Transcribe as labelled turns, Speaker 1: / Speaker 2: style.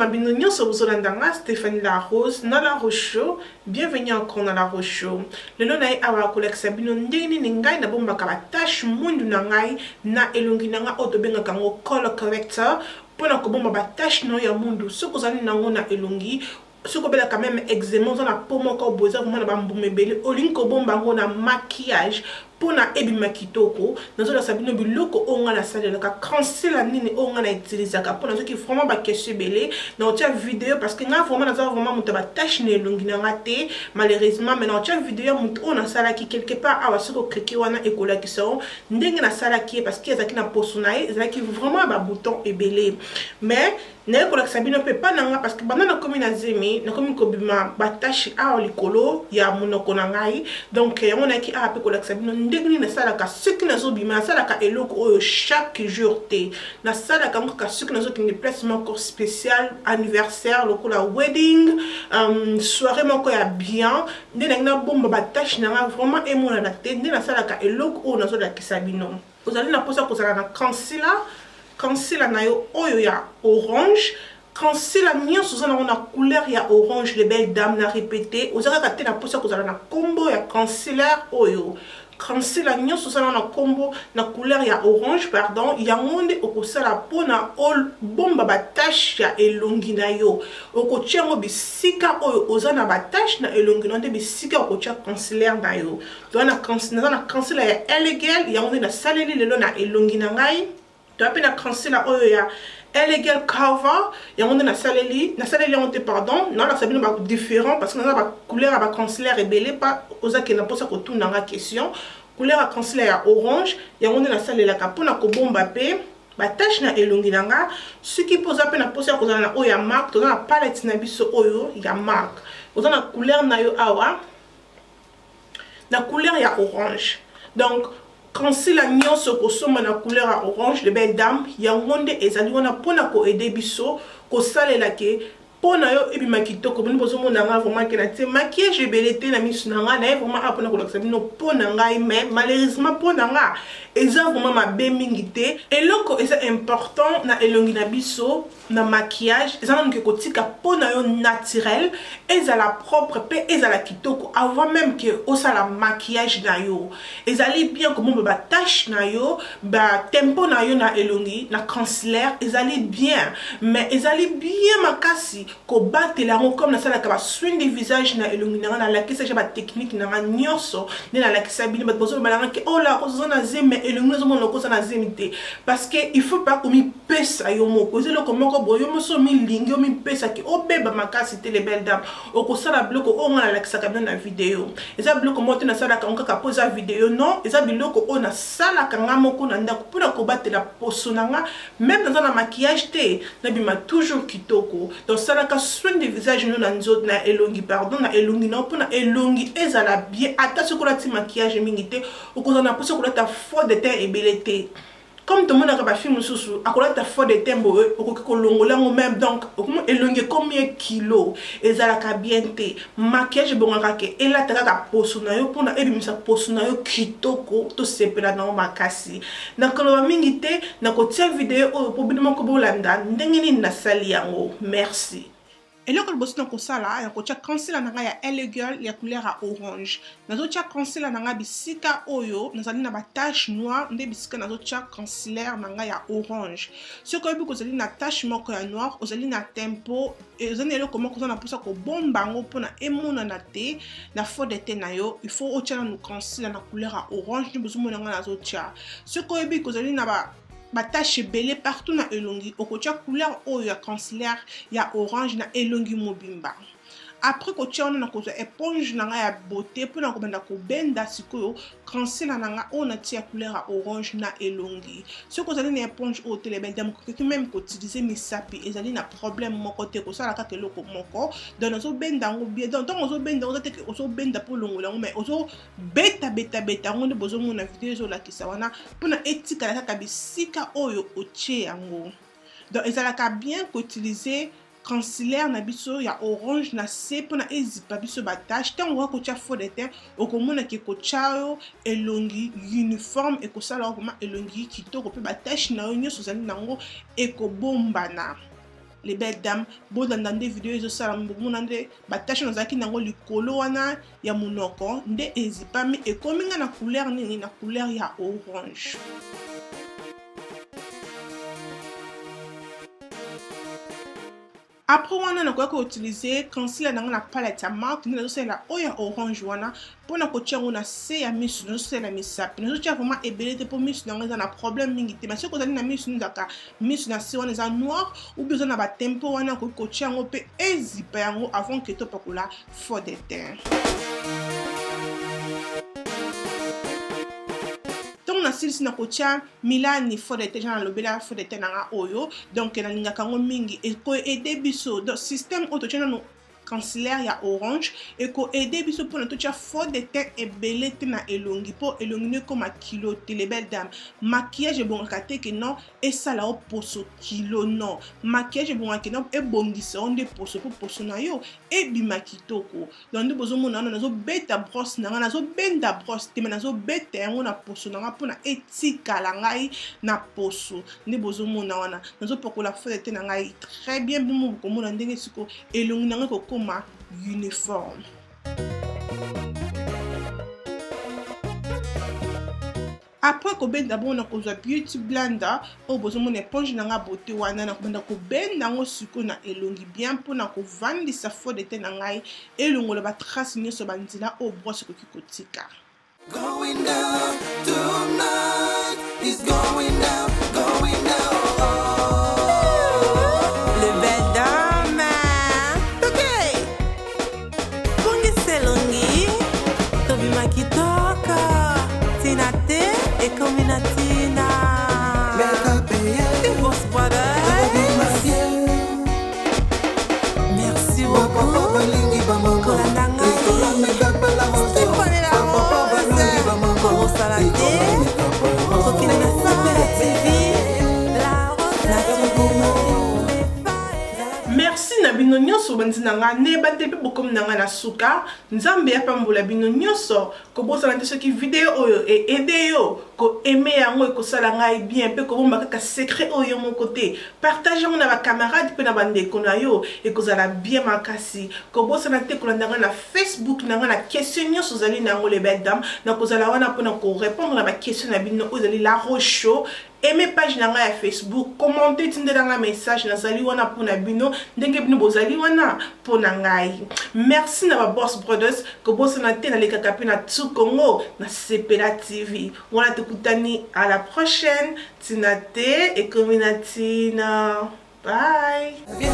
Speaker 1: Bonjour na bino nyonso bozolanda nga Stéphanie La Rose na La Rose Show. Bienvenue encore na La Rose Show. Lelo na ye awa kolakisa bino ndenge nini ngai nabombaka ba tache mwindu na ngai na elongi na ngai oyo tobengaka yango color corrector mpona kobomba ba tache na yo ya mwindu soki ozali nango na elongi. Soki obelaka meme eczéma, oza na peau moko boye eza vraiment na bambuma ebele, olingi kobomba yango na maquillage mpona ebima kitoko, nazolakisa bino biloko oyo ngai nasalelaka, concealer nini oyo ngai na utilisaka, mpo nazoki vraiment baquestion ebele na otia video, parce que ngai vraiment naza vraiment moto ya batache na elongi na nga te, malheureusement. Mais na otia video ya moto oyo nasalaki quelque part awa. Soki ocliquer wana, ekolakisa yo ndenge nasalaki ye, parce que ezalaki na poso na ye, ezalaki vraiment ya babouton ebele. Mais naye kolakisa bino mpe mpa na nga, parce que banda nakomi na zemi, nakomi kobima batache awa likolo ya monoko na ngai. Donc yango nayaki awa mpe kolakisa bino ndenge nini nasalaka soki nazobima. Nasalaka eloko oyo chaque jour te, nasalaka yango kaka soki nazokende place moko spécial, anniversaire lokola wedding, soirée moko ya bien, nde nangi nabomba batache na nga vraiment emonana te, nde nasalaka eloko oyo nazolakisa bino. Ozali na mposa kozala na concealer, concealer na yo oyo ya orange, concealer nyonso oza nango na couleur ya orange. Les belles dames, na répété, oza kaka te na mposa kozala na nkombo ya concealer oyo. Concealer nyonso oza nango na nkombo na couleur ya orange, pardon, yango nde okosala mpona obomba batache ya elongi na yo. Okotia yango bisika oyo oza na batache na elongi na yo, nde bisika okotia concealer na yo. Naza na concealer ya LA Girl, yango nde nasaleli lelo na elongi na ngai. Toya mpe na concealer oyo ya LA Girl Cover, yango nde nasaleli yango te, pardon, naolakisa bino badifférent, parce que naza bacouleur ya baconcealer ebele. Pa ozakende mposa kotuna nga question, couleur ya concealer ya orange, yango nde nasalelaka mpona kobomba mpe batache na elongi na nga. Soki mpo oza mpe na mposa ya kozala na oyo ya MAC, toza na palette na biso oyo ya MAC. Oza na couleur na yo awa na couleur ya orange. Donc concealer nyonso kosomba na couleur ya orange, de belle dame, yango nde ezali wana mpona koaider biso kosalela ke mpo na yo ebima kitoko. Bino bozomona nga vraiment ke natie maquillage ebele te na miso na ngai. Naye vraiment awa mpona kolakisa bino mpo na ngai, mais malheureusement mpo na nga eza vraiment mabe mingi te. Eloko eza important na elongi na biso na maquillage eza nanu ke kotika mpo na yo naturel ezala propre mpe ezala kitoko avant même ke osala maquillage na yo. Ezali bien komomba batache na yo, batempo na yo na elongi na concealer, ezali bien, mais ezali bien makasi kobatela yango comme nasalaka basoin de visage na elongi na nga. Nalakisa ja batechnique na nga nyonso nde nalakisa bino. Bato bazoloba nanga ke ola oza na zemi, elongi nazomona okoza na zemi te, parce que il faut pas komipesa yo moko. Eza eloko moko boye, yo moso omilingi, omipesaki obeba makasi te. Les belles dames, okosala biloko oyo nga nalakisaka bino na video. Eza biloko moko te nasalaka yango kaka mpo eza video, non. Eza biloko oyo nasalaka nga moko na ndako mpona kobatela poso na nga. Même naza na maquillage te, nabima toujours kitoko. Donc salaka soin de visage no na nzoto, na elongi, pardon, na elongi na yo, mpona elongi ezala bien. Ata soki olati maquillage mingi te, okozala na mposa kolata fond de teint ebele te, comme tomonaka bafilme mosusu, akolata fond de teint boye, okoki kolongola yango même. Donc elongi ekomi ye kilo, ezalaka bien te. Maquillage ebongaka ke elata kaka poso na yo mpona ebimisa poso na yo kitoko, tosepela nango makasi. Nakoloba mingi te, nakotia video oyo mpo bino moko bolanda ndenge nini nasali yango. Merci. Eloko liboso na kosala ya kotia concealer na ngai ya LA Girl ya couleur ya orange. Nazotia concealer na ngai bisika oyo nazali na batache noire, nde bisika nazotia concealer na ngai ya orange. Soki oyebi kozali na tache moko ya noire, ozali na tempo, ozali na eloko moko oza na mposa kobomba yango mpona emonana te na fond de teint na yo, il faut otia nanu concealer na couleur ya orange nde bozomona ngai nazotia. Soki oyebi kozali na ba batache ebele partout na elongi, okotia couleur oyo ya concealer ya orange na elongi mobimba. Après kotia wana, nakozwa éponge na ngai ya beauté mpona kobanda kobenda sikoyo concealer na ngai oyo natia couleur ya orange na elongi. Soki ozali na éponge oyo te, lebel, okoki même koutiliser misapi, ezali na problème moko te, kosala kaka eloko moko. Donc nazobenda yango bien. Donc ntango ozobenda yango, oza te ke ozobenda mpo olongola yango, mais ozobetabetabeta yango nde bozomona video ezolakisa wana, mpona etikala kaka bisika oyo otie yango. Donc ezalaka bien koutiliser concealer na biso ya orange na se mpona ezipa biso batache. Ntango oka kotia fond de teint, okomona ke kotia yo elongi uniforme, ekosala yo vraiment elongi kitoko, mpe batache na yo nyonso ozali nango ekobombana. Les belles dames, bolanda nde video ezosalama, bomona nde batache nazalaki nango likolo wana ya monoko nde ezipami, ekomi nga na couleur nini? Na couleur ya orange. Après wana nakoki koutilize concealer na nga na palette ya MAC, nde nazosalela oyo ya orange wana mpona kotia yango na se ya misu. Nazosalela misapi, nazotia vraiment ebele te mpo misu na yango eza na problème mingi te. Mais soki ozali na misu ezalaka misu na se wana eza noir ou bien oza na batempo wana, okoki kotia yango mpe ezipa yango avant ke topakola fond de teint. Ntongo nasilisi na kotia Milani fond de teint, nalobela fond de teint na nga oyo, donc nalingaka yango mingi, ekoaide biso. Donc système oyo totia nano concealer ya orange ekoaide biso mpona totia fond de teint ebele te na elongi, mpo elongi no ekoma kilo te. Les belles dames, maquillage ebongaka te ke non esala yo poso kilo, non. Maquillage ebongaka ke non ebongisa yo nde poso, mpo poso na yo ebima kitoko. Donc nde bozomona wana nazobeta brosse na ngai, nazobenda brosse te, me nazobeta yango na poso na ngai mpona etikala ngai na poso. Nde bozomona wana nazopakola fond de teint na ngai très bien, bino bokomona ndenge siko elongi na ngai kokoma uniforme. Après kobenda bongo, nakozwa beauty blender oyo bozomona, éponge na nga beauté wana, nakobanda kobenda yango sikoyo na elongi bien mpona kovandisa fond de teint na ngai, elongola batrace nyonso, banzela oyo brosse ekoki kotika.
Speaker 2: Going down tonight is going down, going down.
Speaker 3: Les belles dames. Ok. Bongisa elongi, tobima kitoko. Tina te ekomi na tina.
Speaker 2: Make-up, yeah.
Speaker 3: Boss Brothers.
Speaker 2: Tokobima bien.
Speaker 3: Merci
Speaker 2: Bapapa
Speaker 3: beaucoup.
Speaker 2: balingi bamama.
Speaker 3: Kolanda ngai.
Speaker 2: Likolo make-up la rose.
Speaker 3: Stéphanie la
Speaker 2: Bapapa
Speaker 3: Rose.
Speaker 2: balongi bamama.
Speaker 3: Kobosana te.
Speaker 2: Likolo make-up la rose.
Speaker 3: Tokende na Super TV. La Rose. Na
Speaker 1: Merci na bino nyonso bandi na nga nayeba te mpe bokomi na nga na suka. Nzambe apambola bino nyonso. Kobosana te, soki video oyo eaider yo, koaimer yango ekosala ngai bien, mpe kobomba kaka secret oyo yo moko te, partage yango na bacamarade mpe na bandeko na yo, ekozala bien makasi. Kobosana te kolanda ngai na Facebook na ngai. Na question nyonso ozali na yango, les belles dames, nakozala wana mpona korépondre na baquestion na bino. Oyo ezali La Rose Show. Aime page na ngai ya Facebook, commente, tindela ngai message. Nazali wana mpona bino ndenge bino bozali wana mpo na ngai. Merci na baboss brothers. Kobosana te, nalekaka mpe na Tu Congo na Sepela TV wana. Tokutani à la prochaine. Ntina te ekomi na ntina. Bye.
Speaker 2: Bien.